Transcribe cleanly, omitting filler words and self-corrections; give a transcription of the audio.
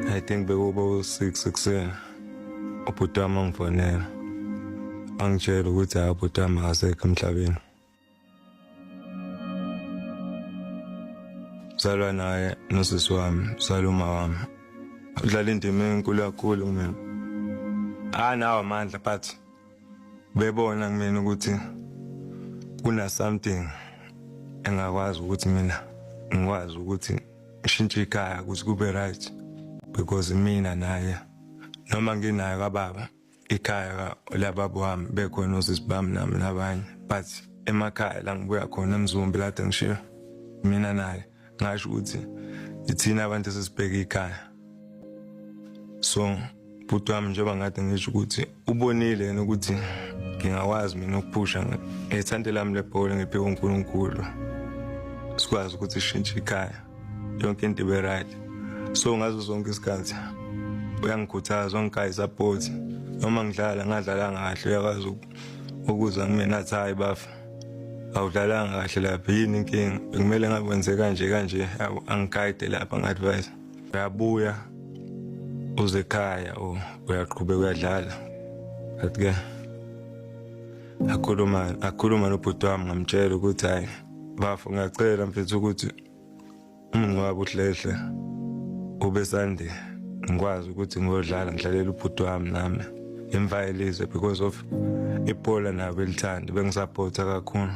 I think bekuba u-6 ekuseni, ubhuti wami angifonela angitshela ukuthi hayi, ubhuti wami akasekho emhlabeni. Zalwa naye nosisi wami, zalwa uma wami, udlala indima enkulu kakhulu kumina. Anawo amandla, but bebona kumina ukuthi kuna something engakwazi ukuthi mina ngikwazi ukuthi ngishintshe ikhaya ukuthi kube right, because mina naye noma nginayo kababa ikhaya lababa wami, bekhona osisi bami nami nabanye, but emakhaya la ngibuya khona eMzumbe lade ngishiyo mina naye, ngasho ukuthi ithina abantu esesibheka ikhaya. So bhuti wami, njengoba ngade ngisho ukuthi ubonile yena ukuthi ngingakwazi mina ukuphusha ngethante lami lebhola, ngiphiwe uNkulunkulu, sikwazi ukuthi sishintshe ikhaya, yonke into ibe right. So ngazo zonke isikhathi uyangikhuthaza, wangikhaya support. Noma ngidlala ngadlalanga kahle, uyakwazi ukuza kumina athi, "Hayi bafa, awudlalanga kahle lapha, yini inkinga? Bekumele ngabe wenze kanje kanje." Yabo, angiguide lapha, ngi-advise. Uyabuya uze ekhaya or uyaqhubeka uyadlala? But ke akhuluma nobhuti wami, ngamtshela ukuthi, "Hayi bafo, ngiyacela mfethu ukuthi umngcwabo uhlehle ube Sunday, ngikwazi ukuthi ngiyodlala, ngidlalele ubhuti wami nami imvayelizwe, because of ibhola nabo elithanda bengisupporta kakhulu."